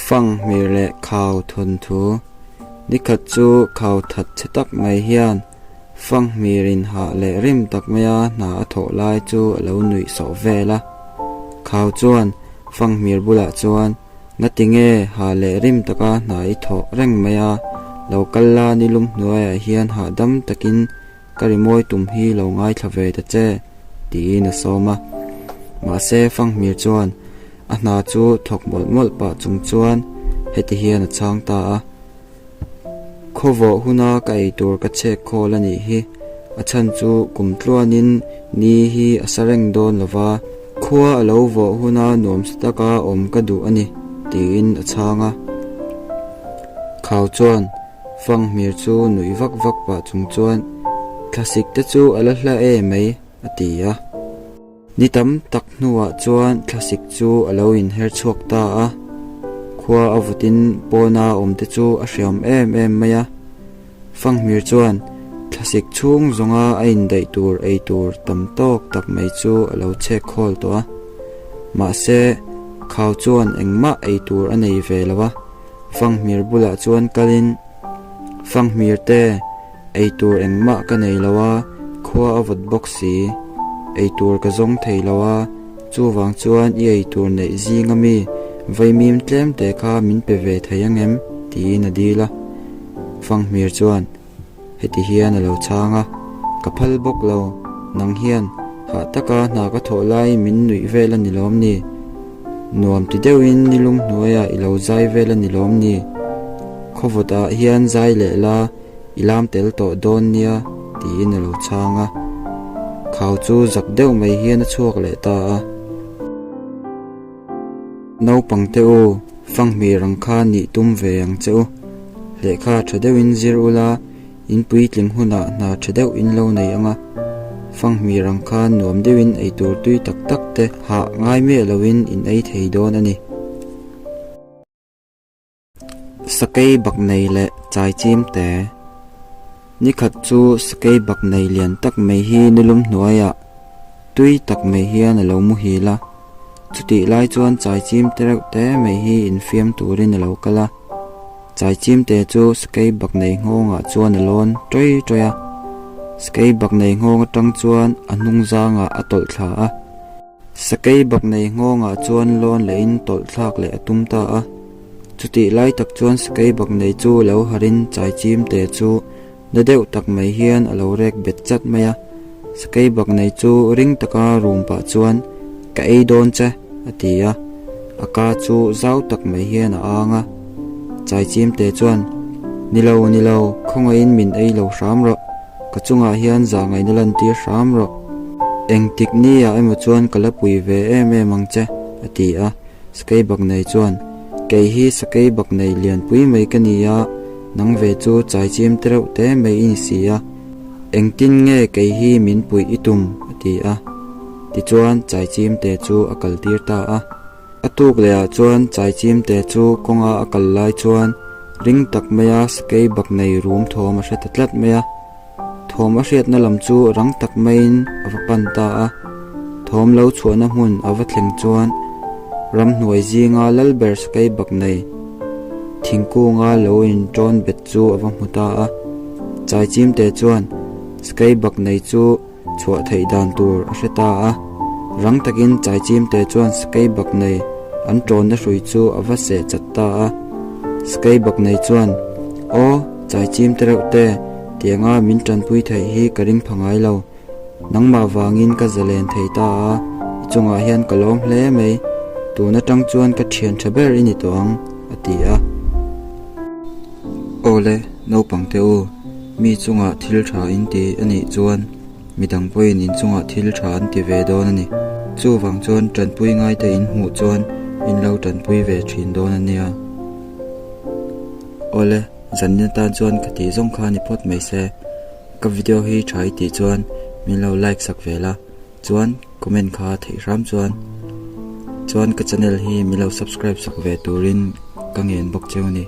Fanghmir leh khau thawnthu Nikhat chu khau that chhe tak mai hian Fanghmir in hah leh rim tak maia hna a thawh lai chu a lo nuih sawh vel a. Khau chuan Fanghmir bulah chuan, Ngati nge hah leh rim taka hna i thawh reng mai a, lo kal la nilum hnuaiah hian hahdam takin Ka rimawi tum hi lo ngaithla ve ta che, tiin a sawm a. Mahse, Fanghmir chuan a hna chu thawk mawlh mawlh pah chung chuan heti hian a chhang ta a, Khawvawh huna ka ei tur ka chhek khawl a nih hi, a chhan chu kum tluanin ni hi a sa reng dawn lo va, khua a lo vawh huna nuamsa taka awm ka duh a ni, tiin a chhang a. Khau chuan. Fanghmir chu nuih vak vak pah chung chuan, Thlasik te chu a la hla e mai, a ti a. Ni tam tak hnuah chuan thlasik chu a lo inher chhuak ta a. Khua a vutin pawna awm te chu a hriam em em mai a. Fanghmir chuan thlasik chhung zawnga a indaih tur ei tur tam tawk tak mai chu a lo chhek khawl tawh a. Mahse, Khau chuan engmah ei tur a nei ve lo a. Fanghmir bulah chuan kalin, Fanghmir te, ei tur engmah ka nei lo a, khua a vawt bawk si. Ei tur ka zawng thei lo a, chuvang chuan i ei tur neih zing ami vaimim tlem te kha min pe ve thei angem? tiin a dil a. Fanghmir chuan, Heti hian a lo chhang a, Ka phal bawk lo, nang hian hah taka hna ka thawh laiin min nuih vel a ni lawm ni? Nuam ti deuhin nilum hnuaiah i lo zai vel a ni lawm ni? Khawvawtah hian zai leh la, i lam tel tawh dawn nia, tiin a lo chhang a. Khau chu zak deuh mai hian a chhuak leh ta a. Naupang te u, fanghmir ang kha nih tum ve ang che u. Lehkha tha deuhin zir ula, in puitling hunah hna tha deuh in lo nei ang a. Fanghmir ang kha nuam deuhin eitur tui tak tak te hah ngai miah loin in ei thei dawn a ni. Sakei bak nei leh chai chim te. Nikhat chu sakei bak nei lian tak mai hi nilum hnuaiah tui tak mai hian a lo muhil a. Chutih lai chuan chai chim te reuh te mai hi infiam turin a lo kal a. Chai chim te chu sakei bak nei nghawngah chuan a lawn ṭawih ṭawih a. Sakei bak nei nghawng aṭang chuan a hnung zangah a tawlh thla a. Sakei bak nei nghawngah chuan lawn lehin tawlh thlak leh a tum ta a. Chutih lai tak chuan sakei bak nei chu lo harin chai chim te chu na deuh tak mai hian a lo rek bet chat mai a. Sakei bak nei chu ring taka rum pah chuan, Ka ei dawn che, a ti a. A ka chu zau tak mai hian a ang a. Chai chim te chuan, Ni lo, ni lo, khawngaihin min ei lo hram rawh. Ka chungah hian zah ngaihna lantir hram rawh. Engtik ni ah emaw chuan ka la pui ve em em ang che, a ti a. Sakei bak nei chuan, Kei hi sakei bak nei lianpui mai ka ni a, nang ve chu chai chim te reuh te mai i ni si a. Engtin nge kei hi min puih i tum? a ti a. Tichuan chai chim te chu a kaltir ta a. A tuk lehah chuan Chaichimte chu kawnga a kal lai chuan ring tak maia sakei bak nei rum thawm a hre ta tlat mai a. Thawm a hriatna lam chu rang tak maiin a va pan ta a. Thawm lo chhuahna hmun a va thleng chuan ramhnuai zinga lalber sakei bak nei thingkunga lo inṭawn bet chu a va hmu ta a. Chaichimte chuan sakei bak nei chu chhuah theih dan tur a hre ta a, rang takin chaichimte chuan sakei bak nei an ṭawnna hrui chu a va seh chat ta a. Sakei bak nei chuan, Aw, chaichimte reuh te, tianga min ṭanpui theih hi ka ring pha ngai lo. Nangmah vangin ka zalen thei ta a, i chungah hian ka lawm hle mai. Tun aṭang chuan ka ṭhian ṭha ber i ni tawh ang, a ti a. Aw le, naupangte u. Mi chungah thil tha in ti a nih chuan mi dang pawhin in chungah thil tha an ti ve dawn a ni. Chuvang chuan tanpui ngaite in hmuh chuan in lo tanpui ve thin dawn a nia. Awle, zanin atan chuan ka tih zawng kha ni phawt mai se. Ka video hi tha i tih chuan min lo like sak ve la, chuan comment kha theih hram chuan chuan ka channel hi min lo subscribe sak ve turin ka ngen bawk cheu a ni.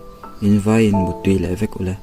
In vaiin muttui leh vek ule.